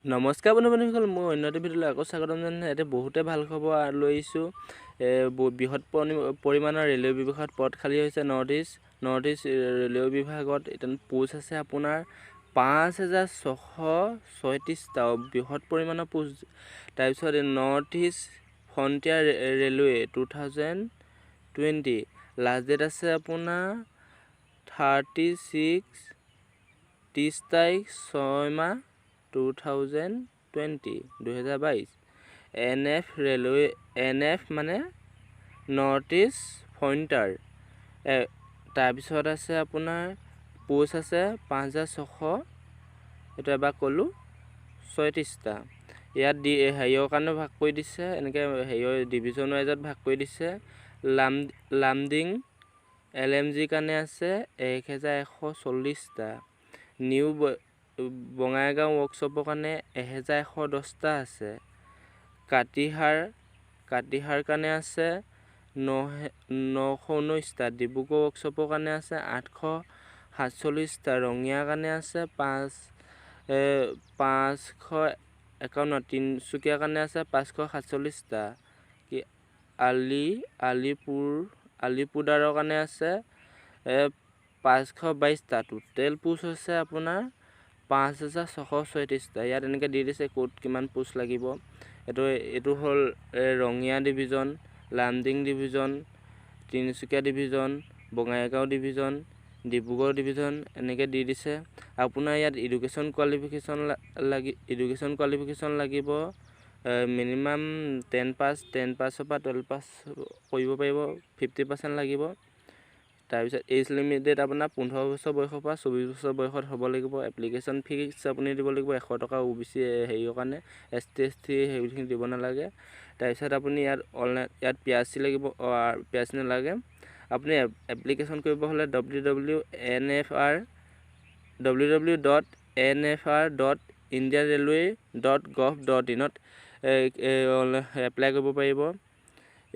নমস্কাৰ বন্ধু বান্ধৱীসকল, মই অন্য এটা ভিডিঅ'লৈ আকৌ স্বাগতম জনাইছোঁ। ইয়াতে বহুতে ভাল খবৰ লৈ আহিছোঁ। বৃহৎ পৰিমাণৰ ৰেলৱে বিভাগত পদ খালী হৈছে। নৰ্থ ইষ্ট ৰেলৱে বিভাগত এতিয়া পোষ্ট আছে আপোনাৰ 5636টা, বৃহৎ পৰিমাণৰ পোষ্ট। তাৰপিছত North East Frontier Railway 2020 last date আছে আপোনাৰ 36, 30 তাৰিখ 6 মাহ 2020, 2022। N F railway, N F মানে নৰ্থ ইষ্ট ফ্ৰণ্টিয়াৰ। তাৰপিছত আছে আপোনাৰ পোষ্ট আছে 5600, এইটো এবাৰ ক'লোঁ, 36টা। ইয়াত দি হেৰিয়ৰ কাৰণে ভাগ কৰি দিছে, এনেকৈ হেৰিয়ৰ ডিভিজন ৱাইজত ভাগ কৰি দিছে। লামডিং এল এম জিৰ কাৰণে আছে 1140টা। নিউ বঙাইগাঁও ৱৰ্কশ্বপৰ কাৰণে 1110টা আছে। কাটিহাৰ কাৰণে আছে 919টা। ডিব্ৰুগড় ৱৰ্কশ্বপৰ কাৰণে আছে 847টা। ৰঙিয়াৰ কাৰণে আছে 551। তিনিচুকীয়াৰ কাৰণে আছে 547টা। কি আলিপুৰদুৱাৰৰ কাৰণে আছে 522টা। টোটেল পোষ্ট হৈছে আপোনাৰ 5636টা। ইয়াত এনেকৈ দি দিছে ক'ত কিমান পোষ্ট লাগিব। এইটো হ'ল Rangia division, Lumding division, Tinsukia division, Bongaigaon division, Dibrugarh division, এনেকৈ দি দিছে। আপোনাৰ ইয়াত এডুকেশ্যন কোৱালিফিকেশ্যন লাগিব মিনিমাম 10 পাছ, 10 পাছৰ পৰা 12 পাছ কৰিব পাৰিব, 50% লাগিব। তাৰপিছত এইজ লিমিটেড আপোনাৰ 15 বছৰ বয়সৰ পৰা 24 বছৰ বয়সত হ'ব লাগিব। এপ্লিকেশ্যন ফিজ আপুনি দিব লাগিব 100 টকা অ' বি চি হেৰিয়ৰ কাৰণে, এছ টি, এছ টি সেইখিনি দিব নালাগে। তাৰপিছত আপুনি ইয়াত অনলাইন, ইয়াত পি আৰ চি লাগিব, পি আৰ চি নালাগে। আপুনি এপ্লিকেশ্যন কৰিব হ'লে W W N F R www.nfr.indianrailway.gov.inত এপ্লাই কৰিব পাৰিব।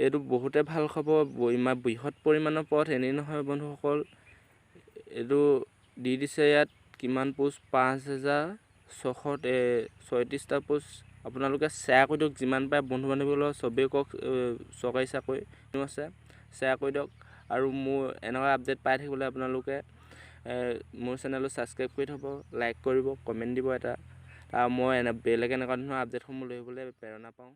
এইটো বহুতে ভাল খবৰ। ইমান বৃহৎ পৰিমাণৰ পদ এনেই নহয় বন্ধুসকল। এইটো দি দিছে ইয়াত কিমান পোষ্ট, 5636টা পোষ্ট। আপোনালোকে শ্বেয়াৰ কৰি দিয়ক যিমান পাৰে বন্ধু বান্ধৱীৰ লগত। চবেই কওক চৰকাৰী চাকৰি আছে, শ্বেয়াৰ কৰি দিয়ক। আৰু মোৰ এনেকুৱা আপডেট পাই থাকিবলৈ আপোনালোকে মোৰ চেনেলটো ছাবস্ক্ৰাইব কৰি থ'ব, লাইক কৰিব, কমেণ্ট দিব এটা। আৰু মই এনে বেলেগ এনেকুৱা ধৰণৰ আপডেটসমূহ লৈ আহিবলৈ প্ৰেৰণা পাওঁ।